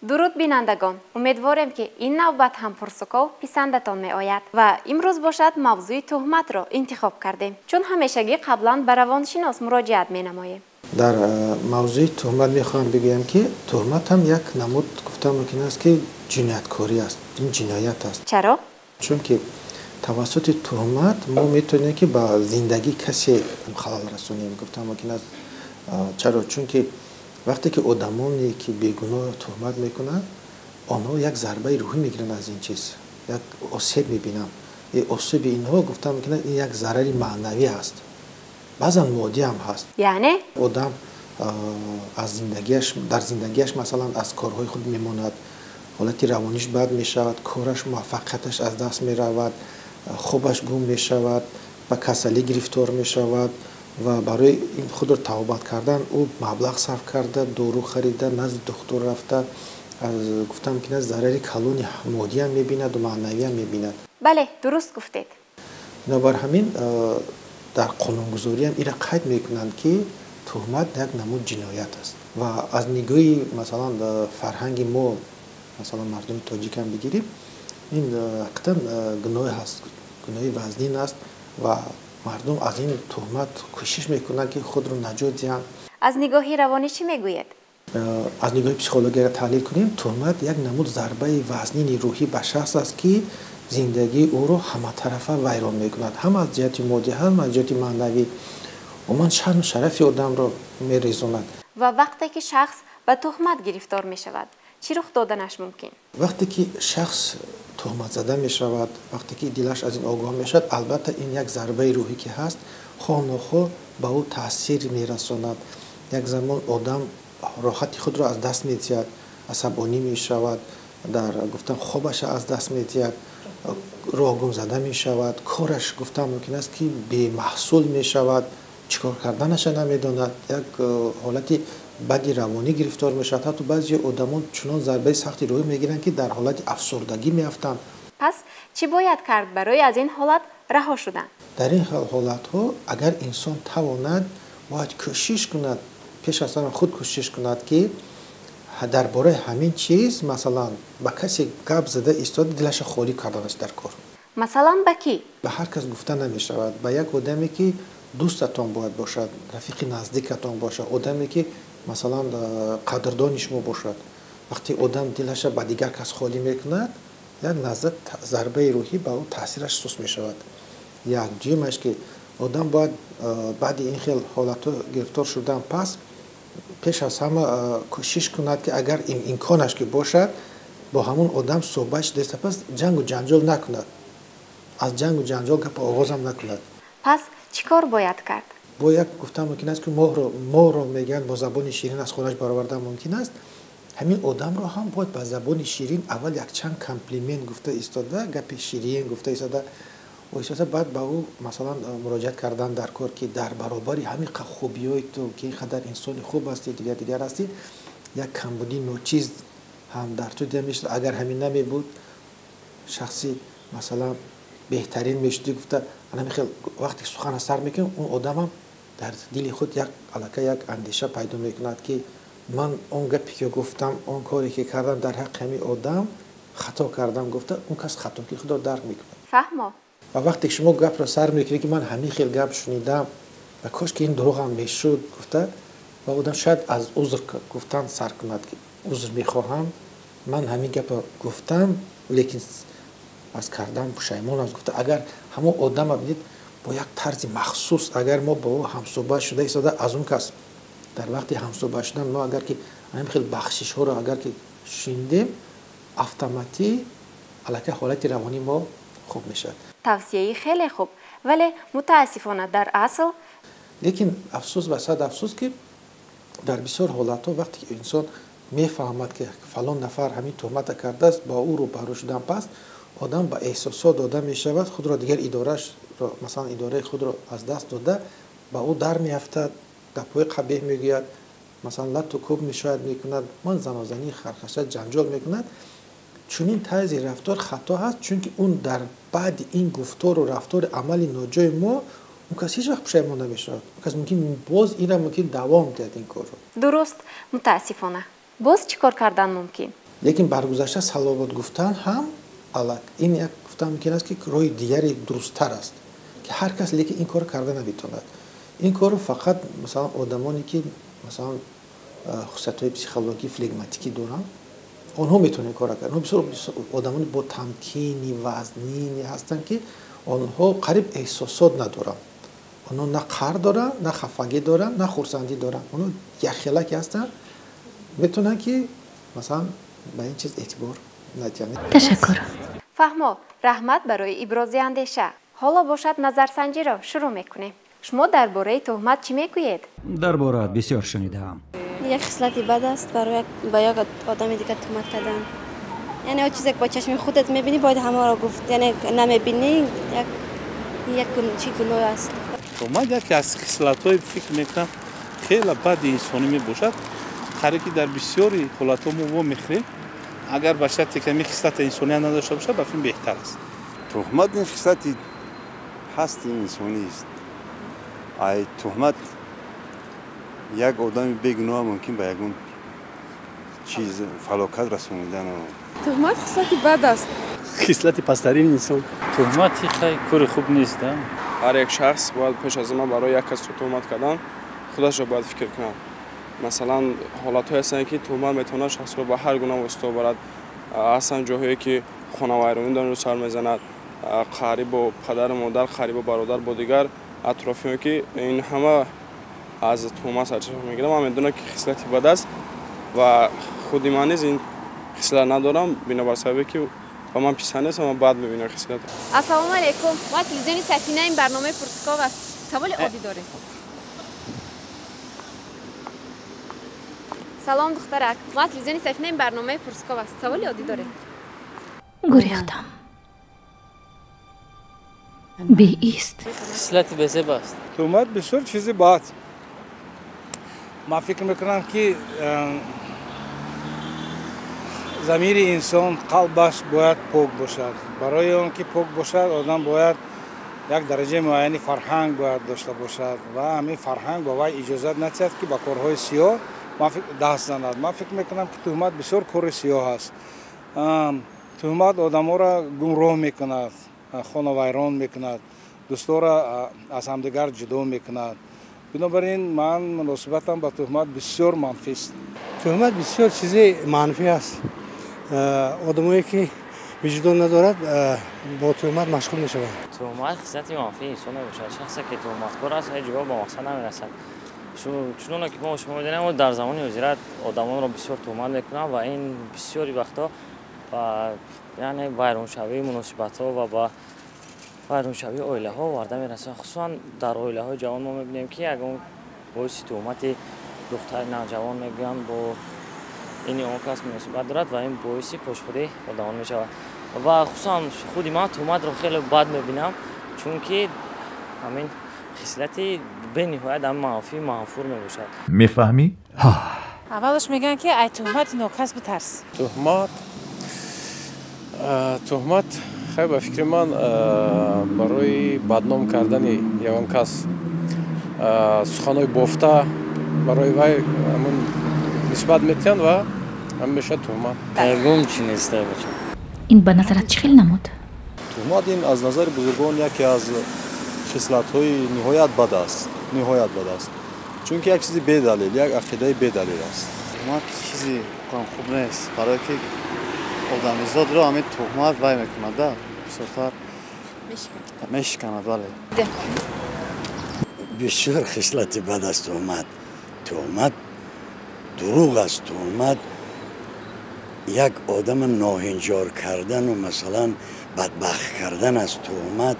Дуруд, бинандагон! Умедворем, ки ин навбат ҳам Пурсуков писандатон меояд ва имрӯз бошад, мавзӯи туҳматро интихоб кардем, чун ҳамешагӣ қаблан ба равоншинос муроҷиат менамоем. Дар мавзӯи туҳмат мехоҳам бигӯям, ки туҳмат ҳам як намуд, гуфта мумкин аст, ки ҷинояткорӣ аст, ин ҷиноят аст. Чаро? Чунки тавассути туҳмат мо метавонем, ки ба зиндагии касе халал расонем, гуфта мумкин аст. Чаро? Чунки вақте ки одамоне ки бегуноҳ туҳмат мекунанд, онҳо як зарбаи рӯҳӣ мегиранд аз ин чиз, як осеб мебинанд. Осеби инҳо, гуфта мумкин аст, ин як зарари маънавӣ аст, баъзан моддӣ ҳам ҳаст. Яъне? Одам аз зиндагиаш, дар зиндагиаш, масалан, аз корҳои худ мемонад, ҳолати равониш бад мешавад, кораш, муваффақияташ аз даст меравад, хобаш гум мешавад, ба касалӣ гирифтор мешавад ва барои ин худро табобат кардан ӯ маблағ сарф карда, дору харида, назди духтур рафта, гуфта мумкин аст, зарари калони моддиам мебинаду маънавиам мебинад. Бале, дуруст гуфтед. Бинобар ҳамин дар қонунгузориам инро қайд мекунанд, ки туҳмат як намуд ҷиноят аст. Ва аз нигоҳи, масалан, фарҳанги мо, масалан, мардуми тоҷикам бигирем, ин ҳақиқатан гуноҳе ҳаст, гуноҳи вазнин аст ва мардум аз ин туҳмат кӯшиш мекунанд, ки худро наҷот диҳанд. Аз нигоҳи равонӣ чӣ мегӯед? Аз нигоҳи психологияро таҳлил кунем, туҳмат як намуд зарбаи вазнини рӯҳӣ ба шахс аст, ки зиндагии ӯро ҳаматарафа вайрон мекунад, ҳам аз ҷиҳати моддӣ, ҳам аз ҷиҳати маънавӣ, умуман шаъну шарафи одамро мерезонад. Ва вақте ки шахс ба туҳмат гирифтор мешавад, чӣ рух доданаш мумкин? Вақте ки шахс туҳматзада мешавад, вақте ки дилаш аз ин огоҳ мешавад, албатта, ин як зарбаи рӯҳӣ ки ҳаст, хоҳ нохоҳ ба ӯ таъсир мерасонад. Як замон одам роҳати худро аз даст медиҳад, асабонӣ мешавад, дар гуфтам хобаша аз даст медиҳад, роҳ гумзада мешавад, кораш, гуфтан мумкин аст, ки бемаҳсул мешавад, чӣ кор карданаша намедонад, як ҳолати бади равонӣ гирифтор мешавад. Ҳатто баъзе одамон чунон зарбаи сахти рӯҳӣ мегиранд, ки дар ҳолати афсурдагӣ меафтанд. Пас чӣ бояд кард барои аз ин ҳолат раҳо шудан? Дар ин хел ҳолатҳо, агар инсон тавонад, бояд кӯшиш кунад, пеш аз ҳама худ кӯшиш кунад, ки дар бораи ҳамин чиз, масалан, ба касе гап зада истода, дилаша холӣ карданаш дар кор. Масалан, ба кӣ? Ба ҳар кас гуфта намешавад. Ба як одаме, ки дӯстатон бояд бошад, рафиқи наздикатон бошад, одаме, ки, масалан, қадрдони шумо бошад. Вақте одам дилаша ба дигар кас холӣ мекунад, як лаҳза зарбаи рӯҳӣ ба ӯ таъсираш суст мешавад. Як дуюмаш, ки одам бояд баъди ин хел ҳолатҳо гирифтор шудан пас, пеш аз ҳама кӯшиш кунад, ки агар имконаш ки бошад, бо ҳамон одам суҳбат шуда, пас ҷангу ҷанҷол накунад, аз ҷангу ҷанҷол гапа оғозам накунад. Пас чӣ кор бояд кард? Бо як гуфтан мумкин аст, ки моҳро, мегӯянд, бо забони ширин аз хонаш баровардан мумкин аст. Ҳамин одамро ҳам бояд ба забони ширин аввал якчанд комплимент гуфта истода, гапи ширин гуфта истода истода, баъд ба ӯ, масалан, муроҷиат кардан дар кор, ки дар баробари ҳамин хубиҳои ту, ки ин қадар инсони хуб ҳастӣ, дигар дигар ҳастӣ, як камбудии ночиз ҳам дар ту дида мешуд, агар ҳамин намебуд, шахси, масалан, беҳтарин мешудӣ, гуфта. Ҳамин хел вақте сухана сар мекунем, он одамам дар дили худ як аллакай як андеша пайдо мекунад, ки ман он гапе ки гуфтам, он коре ки кардам, дар ҳаққи ҳамин одам хато кардам, гуфта, он кас хатогии худро дарк мекунад. Фаҳмо. Ва вақте ки шумо гапро сар мекунед, ки ман ҳамин хел гап шунидам ва кош ки ин дурӯғам мешуд, гуфта, ва одам шояд аз узр гуфтан сар кунад, ки узр мехоҳам, ман ҳамин гапро гуфтам, лекин аз кардан пушаймон аст, гуфта. Агар ҳамон одама бинед, бо як тарзи махсус, агар мо бо ӯ ҳамсӯҳбат шуда истода, аз он кас дар вақти ҳамсӯҳбат шудан мо агар ки ҳамин хел бахшишҳоро агар ки шунидем, автоматӣ аллакай ҳолати равонии мо хуб мешавад. Тавсияи хеле хуб, вале мутаассифона дар асл Лекин афсӯс ва сад афсӯс, ки дар бисёр ҳолатҳо, вақте ки инсон мефаҳмад, ки фалон нафар ҳамин туҳмата кардааст, ба ӯ рӯбарӯ шудан пас одам ба эҳсосот дода мешавад, худро дигар идораашро, масалан, идораи худро аз даст дода, ба ӯ дар меафтад, гапҳои қабеҳ мегӯяд, масалан, лату кӯб мешояд мекунад, ман занозанӣ, хархаша, ҷанҷол мекунад. Чунин тарзи рафтор хато ҳаст, чунки он дар баъди ин гуфтору рафтори амали ноҷои мо он кас ҳеҷ вақт пушаймон намешавад. Он кас мумкин боз инра мумкин давом диҳад ин корро. Дуруст, мутаассифона. Боз чӣ кор кардан мумкин? Лекин баргузашта салобот гуфтан ҳам алак ин як гуфтан мумкин аст, ки роҳи дигари дурусттар аст, ки ҳар кас лекин ин корро карда наметавонад. Ин корро фақат масалан одамоне ки масалан хусусиятҳои психологӣ флегматикӣ доранд, онҳо метавонанд ин корро кард. Онҳо бисёр одамони бо тамкини вазнине ҳастанд, ки онҳо қариб эҳсосот надоранд. Онҳо на қаҳр доранд, на хафагӣ доранд, на хурсандӣ доранд. Онҳо якхела ки ҳастанд, метавонанд ки масалан ба ин чиз эътибор надиҳанд. Ташаккур. Фаҳмо, раҳмат барои ибрози андеша. Ҳоло бошад назарсанҷиро шурӯъ мекунем. Шумо дар бораи туҳмат чӣ мегӯед? Дар бораат бисёр шунидаам. Як хислати бад аст барои ба як одами дигар туҳмат кардан. Яъне он чизе ки бо чашми худат мебинӣ, бояд ҳамаро гуфт. Яъне намебинӣ, як чӣ гуноҳ аст. Туҳмат яке аз хислатҳои фикр мекунам хеле бади инсонӣ мебошад. Қариб ки дар бисёри ҳолатҳо мо вомехӯрем. Агар ба шарте ки ҳамин хислати инсоният надошта бошад, ба филм беҳтар аст. Туҳмат ин хислати ҳасти инсонист. Ай туҳмат як одами бегуноҳ мумкин ба ягон чиз фалокат расонидан. Туҳмат хислати бад аст. Хислати пасттарини инсон. Туҳмат кори хуб нест. Ҳар як шахс бояд пеш аз ҳама барои як касро туҳмат кардан худашро бояд фикр кунад. Масалан, ҳолатҳое ҳастанд, ки туҳмат метавонад шахсро ба ҳар гуна восита барад. Ҳастанд ҷоҳое, ки хонавайронӣ донро сар мезанад, қаҳрӣ бо падару модар, қаҳрӣ бо бародар, бо дигар атрофиён, ки ин ҳама аз туҳмат сарчашма мегирад. Ман медонам, ки хислати бад аст ва худи ман низ ин хислат надорам, бинобар сабабе ки ба ман писанд нест ва ман бад мебинам хислат. Ассалому алайкум. Мо аз телевизиони Сафина, ин барномаи Пурсуков аст. Саволи оддӣ дорем. Салом, духтарак. Мо аз телевизиони Сафина, ин барномаи Пурсуков аст. Саволи оддӣ дорем. Гурехтам. Беист. Хислати безеб аст. Туҳмат бисёр чизи бад. Ман фикр мекунам, ки замири инсон, қалбаш бояд пок бошад. Барои он ки пок бошад, одам бояд як дараҷаи муайяни фарҳанг бояд дошта бошад ва ҳамин фарҳанг ба вай иҷозат надиҳад, ки ба корҳои сиёҳ даст занад. Ман фикр мекунам, ки туҳмат бисёр кори сиёҳ аст. Туҳмат одаморо гумроҳ мекунад, хонавайрон мекунад, дӯстора аз ҳамдигар ҷудо мекунад. Бинобар ин ман муносибатам ба туҳмат бисёр манфист. Туҳмат бисёр чизи манфӣ аст. Одамое ки виҷдон надорад, бо туҳмат машғул мешаванд. Туҳмат хислати манфии инсон мебошад. Шахсе ки туҳматкор аст, ҳеҷ гоҳ ба мақсад намерасад. Чуноне ки мо шумо медонем, дар замони ҳозира одамонро бисёр туҳмат мекунанд ва ин бисёри вақтҳо ба яъне вайроншавии муносибатҳо ва ба вайроншавии оилаҳо оварда мерасонад. Хусусан дар оилаҳои ҷавон мо мебинем, ки ягон боиси туҳмати духтари навҷавон мегӯянд бо ини он кас муносибат дорад ва ин боиси пошхӯрии одамон мешавад. Ва хусусан худи ман туҳматро хеле бад мебинам, чунки ҳамин хислати бениҳоят ҳам манфӣ манфур мебошад. Мефаҳмӣ? Аввалаш мегӯянд, ки ай туҳмати нокас битарс. Туҳмат хай ба фикри ман барои бадном кардани ягон кас суханҳои бофта барои вай ҳамун нисбат метиҳанд ва ҳамин мешавад туҳмат. Ягон чи нест. Ин ба назарат чӣ хел намуд? Туҳмат ин аз назари бузургон яке аз хислатҳои ниҳоят бад аст. Ниҳоят бад аст. Чунки як чизи бедалил, як ақидаи бедалил аст. Туҳмат чизи хуб нест, барое ки одамизодро ҳамин туҳмат вай мекунад, бисёртар мешиканад. Бале, бисёр хислати бад аст туҳмат. Туҳмат дурӯғ аст. Туҳмат як одама ноҳинҷор кардану масалан бадбахт кардан аст. Туҳмат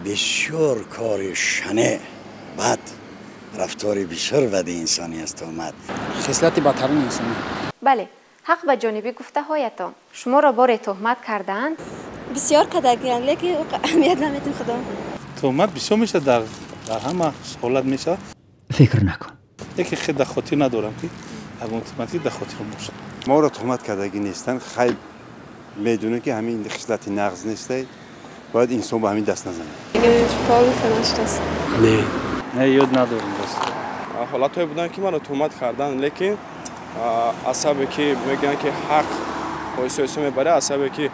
бисёр кори шане, бад, рафтори бисёр бади инсонӣ аст туҳмат. Хислати бадтарини инсонӣ. Бале, ҳақ ба ҷониби гуфтаҳоятон. Шуморо боре туҳмат кардаанд? Бисёр кардагиянд, лекин аҳамият наметим худо. Туҳмат бисёр мешавад, дар ҳама ҳолат мешавад. Фикр накун. Лекин хел дар хотир надорам, ки ягон туҳмате дар хотирам бошад. Моро туҳмат кардагӣ нестанд. Хай медонем, ки ҳамин хислати нағз нестай, бояд инсон ба ҳамин даст назанад. Не, не, ёд надорам. Ҳолатҳое буданд, ки маро туҳмат карданд, лекин Асабе ки мегӯянд ки ҳақ оҳиста оҳиста мебарад, асабе ки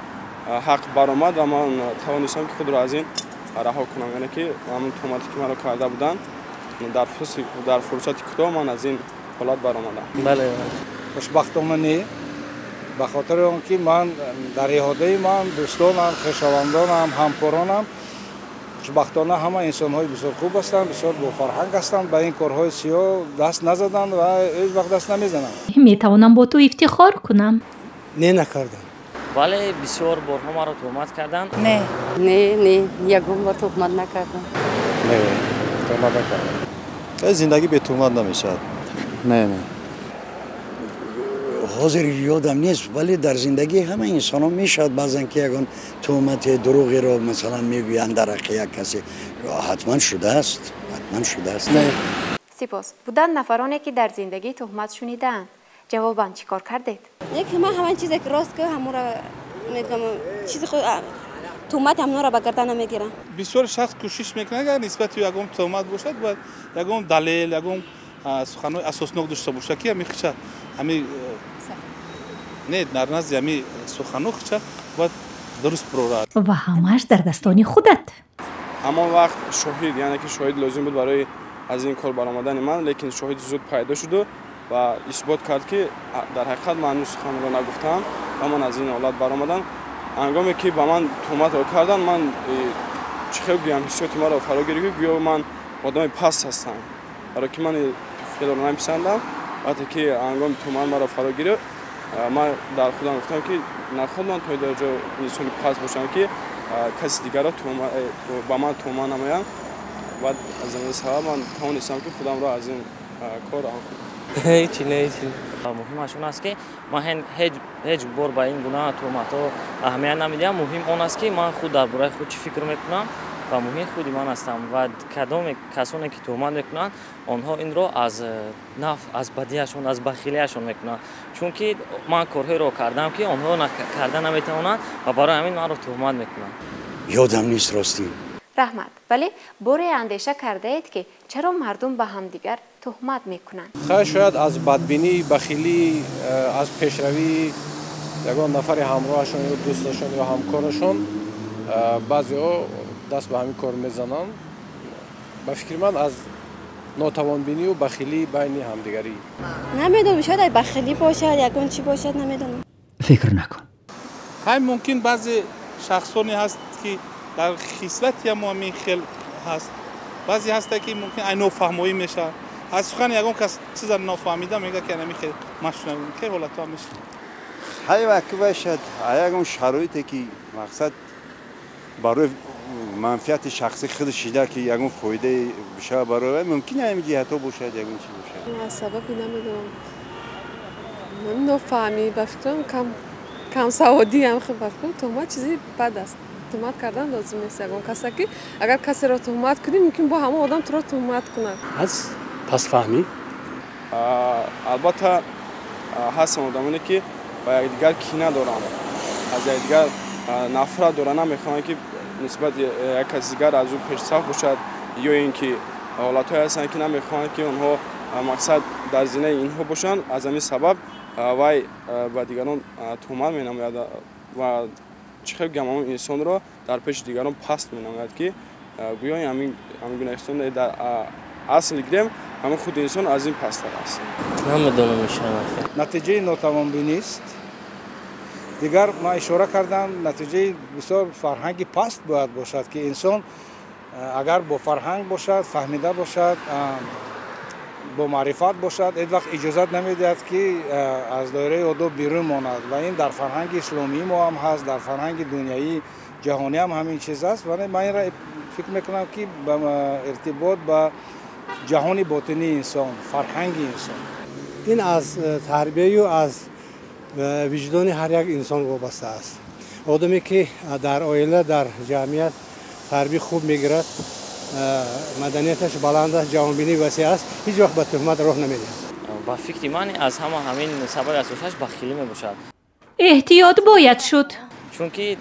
ҳақ баромад ва ман тавонистам ки худро аз ин раҳо кунам, яъне ки ҳамон туҳмате ки маро карда буданд дар фурсати кӯтоҳ ман аз ин ҳолат баромадам. Бале, хушбахтона не, ба хотири он ки ман дар иҳодаи ман дӯстонам, хешовандонам, ҳамкоронам хушбахтона ҳама инсонҳои бисёр хуб ҳастанд, бисёр бофарҳанг ҳастанд, ба ин корҳои сиёҳ даст назаданд ва ҳеҷ вақт даст намезананд. Метавонам бо ту ифтихор кунам. Не, накардам. Бале, бисёр борҳо маро туҳмат карданд. Не, не, не, ягон бор туҳмат накардам. Не, туҳмат накардам. Зиндагӣ бе туҳмат намешавад. Не, не. Ҳозир ёдам нест, вале дар зиндагӣ ҳама инсонҳо мешавад баъзан ки ягон туҳмати дурӯғеро масалан мегӯянд дар ҳаққи як касе. Ҳатман шудааст, ҳатман шудааст. Сипос. Буданд нафароне ки дар зиндагӣ туҳмат шунидаанд. Ҷавобан чӣ кор кардед? Яке ман ҳамон чизе ки рост ки ҳамонро мегӯям, чизи худ туҳмат ҳамонро ба гардан намегирам. Бисёр шахс кӯшиш мекунад агар нисбати ягон туҳмат бошад, бояд ягон далел, ягон суханҳои асоснок дошта бошад ки ҳами хича ҳами не дар назди ҳами суханҳо хича бояд дуруст бирорад. Ва ҳамааш дар дастони худат. Ҳамон вақт шоҳид, яъне ки шоҳид лозим буд барои аз ин кор баромадани ман, лекин шоҳид зуд пайдо шуду ва исбот кард ки дар ҳақиқат ман ҳанӯз суханро нагуфтам ва ман аз ин ҳолат баромадам. Ҳангоме ки ба ман туҳматро карданд, ман чӣ хел гӯям, ҳиссиёти маро фаро гирифт ки гӯё ман одами паст ҳастам, барои ки ман феълро намеписандам. Вақте ки ҳангоми туҳмат маро фаро гирифт, ман дар худам гуфтам ки наход ман то ҷо инсони паст бошам ки каси дигарро ба ман туҳмат намоянд. Баъд аз ин сабаб ман тавонистам ки худамро аз ин кор раҳо кунам. Ҳечи не, ҳечи. Муҳимаш он аст ки ман ҳеҷ бор ба ин гуна туҳматҳо аҳамият намедиҳам. Муҳим он аст ки ман худ дар бораи худ чӣ фикр мекунам ва муҳим худи ман ҳастам ва кадоме касоне ки туҳмат мекунанд, онҳо инро аз наф, аз бадиашон, аз бахилиашон мекунанд, чунки ман корҳоеро кардам ки онҳо карда наметавонанд ва барои ҳамин манро туҳмат мекунанд. Ёдам нест ростӣ. Раҳмат. Вале боре андеша кардаед ки чаро мардум ба ҳамдигар туҳмат мекунанд? Хай, шояд аз бадбинӣ, бахилӣ, аз пешравии ягон нафари ҳамроҳашон ё дӯсташон ё ҳамкорашон баъзеҳо даст ба ҳамин кор мезананд. Ба фикри ман аз нотавонбинию бахилӣ байни ҳамдигарӣ. Намедонам, шояд ай бахилӣ бошад, ягон чӣ бошад, намедонам. Фикр накун. Хай, мумкин баъзе шахсоне ҳаст ки дар хислати ҳамо ҳамин хел ҳаст. Баъзе ҳаста ки мумкин ай нофаҳмоӣ мешавад. Аз сухани ягон кас чиза нофаҳмида мегӯяд ки ҳамин хел машунавем. Ке ҳолатҳо мешавад? Хай, вақт бошад, ягон шароите ки мақсад барои манфиати шахси худ шида ки ягон фоидае бишавад барои вай, мумкин ҳамин ҷиҳатҳо бошад, ягон чи бошад. Аз сабаби намедонам, нофаҳмӣ, ба фикрам камсаводиам. Хуб, ба фикрам туҳмат чизи бад аст. Туҳмат кардан лозим нест ягон каса ки агар касеро туҳмат кунӣ, мумкин бо ҳамон одам туро туҳмат кунад. Аз пасфаҳмӣ. Албатта ҳастанд одамоне ки ба якдигар кина доранд, аз якдигар нафрат доранд, намехоҳанд ки нисбат як каси дигар аз ӯ пешсаф бошад, ё ин ки ҳолатҳое ҳастанд ки намехоҳанд ки онҳо мақсад дар зинаи инҳо бошанд. Аз ҳамин сабаб вай ба дигарон туҳмат менамояд ва чӣ хел гӯям, ҳамон инсонро дар пеши дигарон паст менамояд ки гӯё ҳамин гуна инсон дар асл гирем, ҳамин худи инсон аз ин пасттар аст. Намедонам, иншоаллоҳ. Натиҷаи нотавонбинист. Дигар ман ишора кардам, натиҷаи бисёр фарҳанги паст бояд бошад ки инсон агар бо фарҳанг бошад, фаҳмида бошад, бо маърифат бошад, ҳеҷ вақт иҷозат намедиҳад ки аз доираи одоб берун монад. Ва ин дар фарҳанги исломии мо ҳам ҳаст, дар фарҳанги дунявии ҷаҳонӣ ҳам ҳамин чиз аст. Вале ман инро фикр мекунам ки ба иртибот ба ҷаҳони ботинии инсон, фарҳанги инсон. Ин аз тарбияю аз виҷдони ҳар як инсон вобаста аст. Одаме ки дар оила, дар ҷамъият тарбияи хуб мегирад, маданияташ баланд аст, ҷаҳонбинии васеъ аст, ҳеҷ вақт ба туҳмат роҳ намедиҳад. Ба фикри ман аз ҳама ҳамин сабаби асосиаш бахилӣ мебошад. Эҳтиёт бояд шуд. Чунки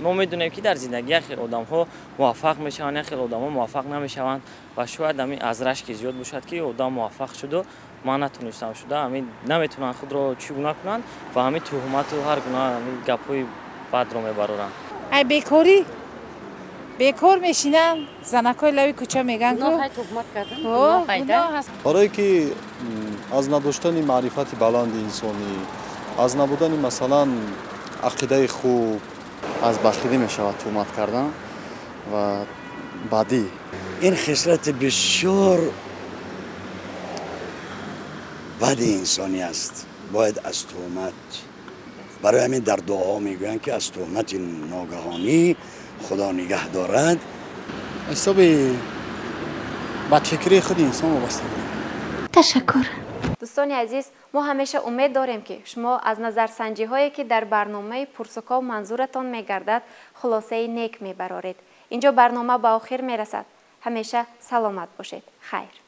мо медонем ки дар зиндагӣ як хел одамҳо муваффақ мешаванд, як хел одамҳо муваффақ намешаванд ва шояд ҳамин аз рашки зиёд бошад ки одам муваффақ шуду Ман натонистам шуда, ҳамин наметавонанд худро чӣ гуна кунанд ва ҳамин туҳмату ҳар гуна ҳамин гапҳои бадро мебароранд. Ай бекорӣ, бекор мешинанд, занакҳои лави кӯча мегӯянд. Барое ки аз надоштани маърифати баланди инсонӣ, аз набудани масалан ақидаи хуб, аз бахилӣ мешавад туҳмат кардан ва бадӣ. Ин хислати бисёр бади инсонӣ аст. Бояд аз туҳмат, барои ҳамин дар дуоҳо мегӯянд ки аз туҳмати ногаҳонӣ худо нигаҳ дорад. Ҳисоби бадфикрии худи инсон вобаста. Ташаккур. Дӯстони азиз, мо ҳамеша умед дорем, ки шумо аз назарсанҷиҳое, ки дар барномаи Пурсуков манзуратон мегардад, хулосаи нек мебароред. Инҷо барнома ба охир мерасад. Ҳамеша саломат бошед. Хайр.